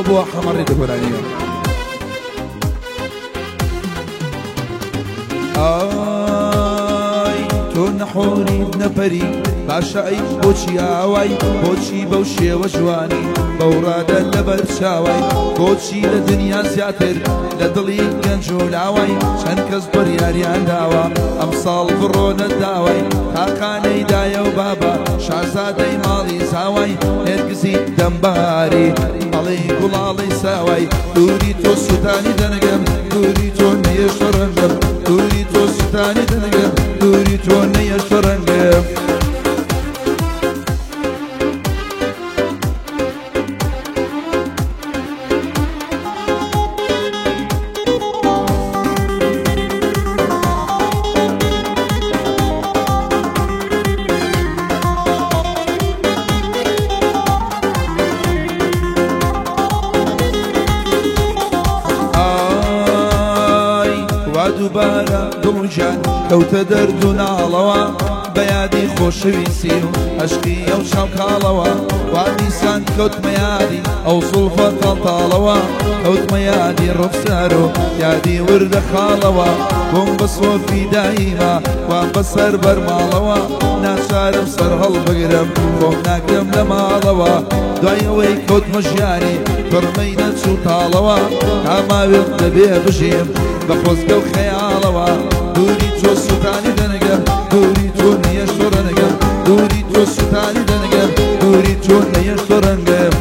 ئەو بۆ حەمەڕی دەگۆرانیە. ئای تۆ نەحۆریت نەپەری، باشە ئەی بۆچی ئاوای، بۆچی بەو شێوە جوانی بەو ڕادە لەبەر چاوای، بۆچی لە دنیا زیاتر لە دڵی گەنج و لاوای، چەند کەس بڕیاریان داوە ئەمساڵ بڕۆنە داوای، تاقانەی دایە و بابا شازادەی ماڵی زاوای، هێرگزی دەمباری ئەڵێی گوڵاڵەی ساوای، دووری تۆ سووتانی دەنگم، دووری تۆ نەیەشتە ڕەنگم، دووری تۆ سووتانی دەنگم، دووری تۆ نەیەشتە ڕەنگم. ئای وا دووبارە دڵ و گیان کەوتە دەرد و ناڵەوە، بە یادی خۆشەویستی و عەشقی ئەو چاوکاڵەوە، وا دیسان کەوتمە یادی ئەو زوڵفە تاڵتاڵەوە، کەوتمە یادی ڕوخسار و یادی وردە خاڵەوە، بووم بە سۆفی دایمە وام بەسەر بەرماڵەوە، ناچارم سەر هەڵبگرم خۆم ناگرم لە ماڵەوە، دوای ئەوەی کەوتمە ژیانی پڕمەی نەچوو تاڵەوە، تا ماوێم دەبێ بژیم بە خۆزگە و خەیاڵەوە، دووری تۆ سووتانی دەنگم، دووری تۆ نەیەشتۆ ڕەنگم، دووری تۆ سووتانی دەنگم، دووری تۆ نەیەشتۆ ڕەنگم.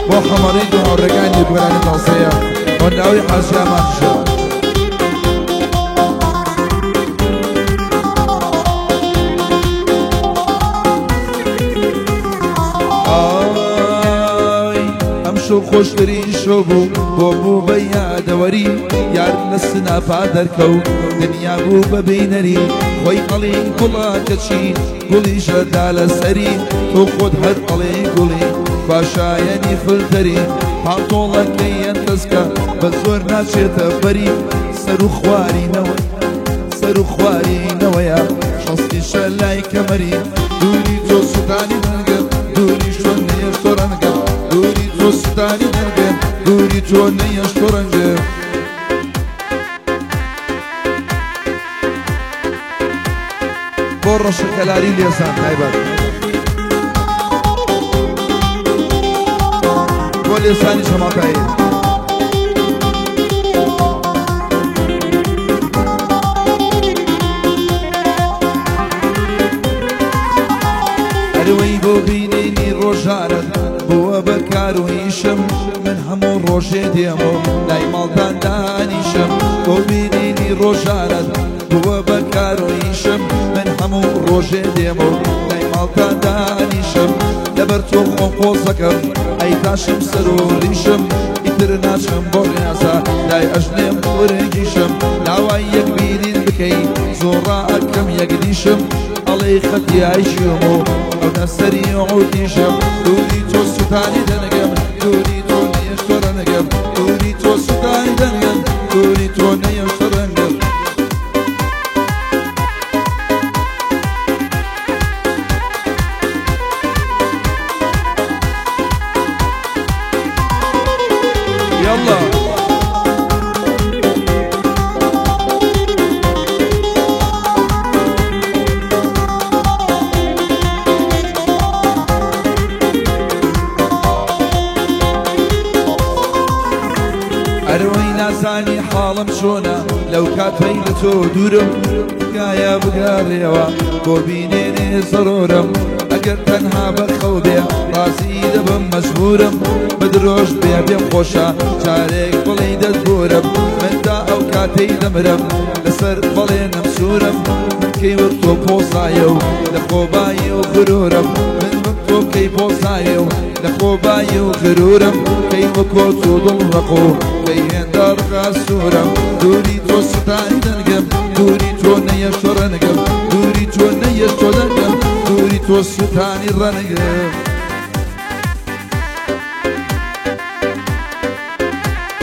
بۆ حەمەڕی دوو هاوڕێکانی گۆرانی تازەیە هۆنراوەی حاجی ئامانجە. ئای ئەمشەو خۆشترین شەو بوو بۆ بوو بە یادەوەری، یار لە سناپا دەرکەوت دنیا بوو بە بینەری، خۆی ئەڵی گوڵە کەچی گوڵی ژەدا لەسەری، تۆ خۆت هەر ئەڵێ گوڵی باشایەنی فلتەری، پانتۆڵەکەی ئەندەسکە بە زۆر ناچێتە بەری، سەر و خوارینەوە سەر و خوارینەوەیە شەستیشە لای کەمەری، دووری تۆ سووتانی دەنگم، دووری تۆ نەیەشتۆ ڕەنگم، دووری تۆ سووتانی دەنگم، دووری تۆ نەیەشتۆ ڕەنگم. بۆ ڕەشەکەلاری لێزان تایبەت بۆ لێزانی جەماڵتایی. ئەرەوەی بۆ بینینی ڕۆژانت بووە بە کار و ئیشم، من هەموو ڕۆژێ دێم و لای ماڵتان دانیشم، بۆ بینینی ڕۆژانت بووە بە کار و ئیشم، من هەموو ڕۆژێ دێم و لای ماڵتان دانیشم، لەبەر تۆ خۆم قۆزەکەم ئەی تاشم سەر و ڕیشم، ئیتر ناچم بۆ ڕێزە لای ئەژنێم ورنگیشم، لاوای یەک بینین بکەی زۆڕا ئەکەم یەکدیشم، ئەڵێی خەتیای ژیوم و ئەو سەری عودیشم، دووری تۆ سووتانی دەنگم، دووری تۆ نەیەشتۆ ڕەنگم، دووری تۆ سووتانی دەنگم، دووری تۆ نەیەشتۆ ڕەنگم. يلا ئەرەوەی نازانی حاڵم چۆنە لەو کاتەی لە تۆ دوورم، تکایە بگەڕێەوە بۆ بینێنێ زەرۆرم، ئەگەر تەنها بەخەو بێ ڕازی دەبم مەجبورم، بە درۆژ بێ پێم خۆشە جارێک بڵێی دەتبورم، من تا ئەو کاتەی دەمرم لەسەر بەڵێنم سوورم، من کەی وەک تۆ پۆزایە و لە خۆبایی و غرورم، من وەک تۆ کەی پۆزایە و لە خۆبایی و غرورم، کەی وەکۆ تۆ دڵ ڕەق و کەی هێندە ڕقا سوورم، دووری تۆ سوتانی دەنگم، دووری تۆ نەیەشتۆ ڕەنگم، دووری تۆ نەیەشتۆ دەنگم، دووری تۆ سوتانی ڕەنگم.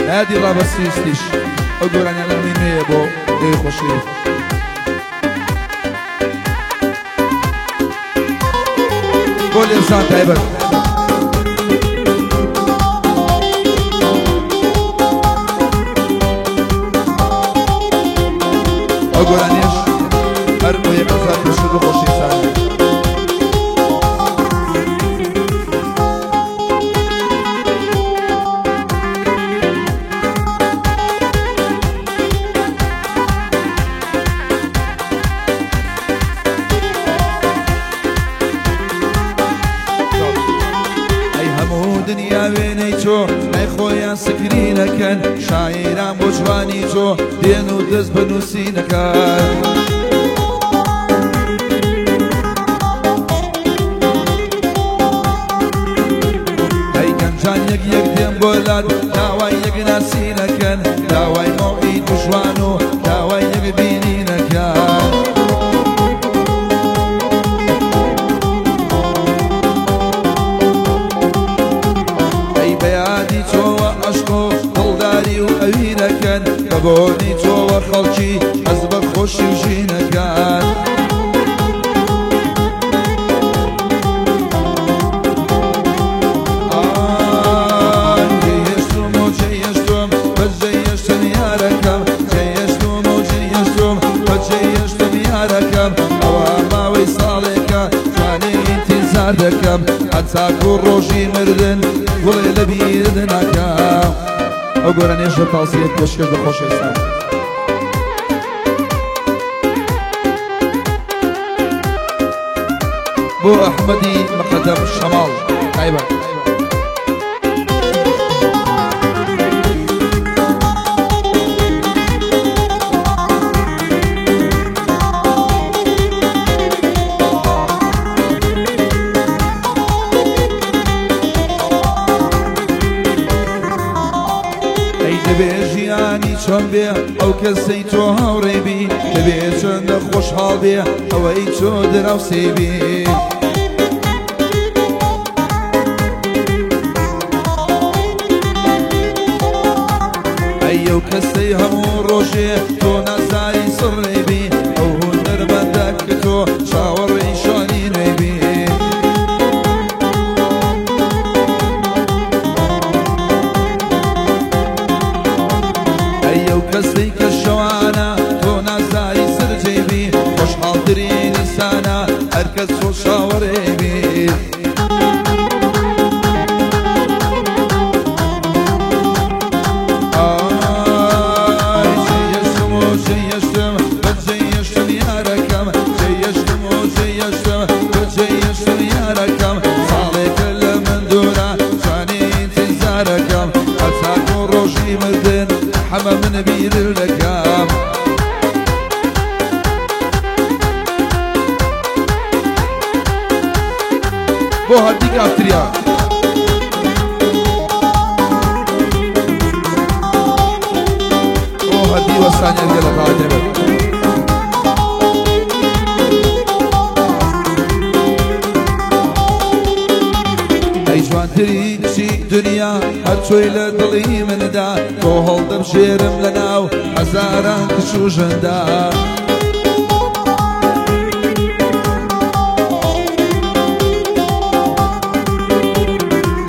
یادی ڕابەسیستیش ئەو گۆرانیانە نوێیە بۆ ئێ خۆشی بۆ لێزان تایبەت. ئەو گۆرانیەش هەر بۆ یەکەم جار پێشکەش بە خۆشەویستانە. ئەی هەموو دنیا وێنەی تۆ لای خۆیان سکرینەکەن، شاعیران بۆ جوانی تۆ دێن و دەست بە نووسینەکەن. ئەی گەنجان یەک یەک دێن بۆ لات داوای یەک ناسینەکەن، داوای مەوعید و ژوان و داوای یەک بینینەکەن. ئەی بەیادی تۆوە عەشق و دڵداری و ئەوینەکەن، بە بۆنی تۆوە خەڵکی حەز بە خۆشی و ژینەکەن. ئای جێهێشتم و جێهێشتم بەجێهێشتم یارەکەم، جێهێشتم و جێهێشتم بەجێهێشتم یارەکەم. ئەوە ماوەی ساڵێکە جوانێ ئینتیزار دەکەم، هەتاکو ڕۆژی مردن گوڵێ لە بیرت ناکەم. ئەو گۆرانیەش لە تازیەت پێشکەش بە خۆشەویستان. بۆ ئەحمەدی مقەدەم شەماڵ تایبەت. ئەی دەبێ ژیانی چۆن بێ ئەو کەسەی تۆ هاوڕێ بی، دەبێ چەندە خۆشحاڵ بێ ئەوەی تۆ دراوسێ بی. ئەی ئەو کەسەی هەموو ڕۆژێ تۆ نازاری سڕێ بی، ئەو هونەرمەندە کە تۆ چاوەڕێی شانی نوێ بی. ئەی ئەو کەسەی کە شەوانە تۆ نازاری سەرجێ بی، خۆشحاڵترین ئینسانە هەر کەس تۆ چاوەڕێ بی. ئای جێهێشتم و جێهێشتم بەجێهێشتم یارەکەم، جێهێشتم و جێهێشتم بەجێهێشتم یارەکەم. ساڵێکە لە من دوورە جوانی ئینتیزارەکەم، هەتاکو ڕۆژی مردن حەمە من بیر دەکەم. بۆ هەردی کافتریا. بۆ هەردی وەستانیان لە تاوە. ئەی جوانترین کچی دنیا هەرچۆی لە دڵی مندا، تۆ هەڵدەبژێرم لە ناو هەزاران کچ و ژندا.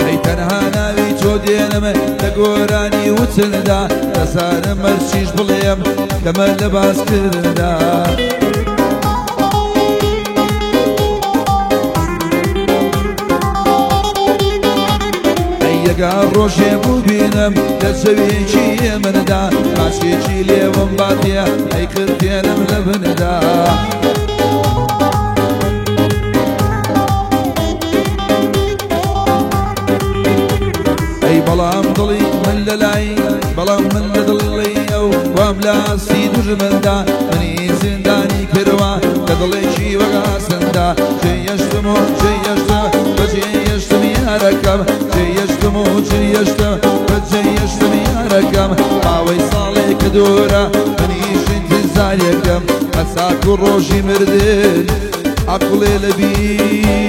ئەی تەنها ناوی تۆ دێنم لە گۆرانی وتندا، دەزانم هەرچیش بڵێم کەمە لە باسکردندا. ئەی یەگا ڕۆژێ ببینم لە چەوێکی مندا، ماچێکی لێوم باتێ ئەی قرتێنم لە بندا. ئەی بەڵام دڵی من لە لای، بەڵام من لە دڵی ئەو وام لە ئاستی دوژمندا، منی زیندانی کردووە لە دڵێکی وەگاسندا. جێهێشتم و جێهێشتم بەجێهێشتم یارەکەم، جێهێشتم و جێهێشتم بەجێهێشتم یارەکەم. ماوەی ساڵێکە دوورە منیش ئینتیزارێکم، هەتاکو ڕۆژی مردن عەقڵێ لە بیر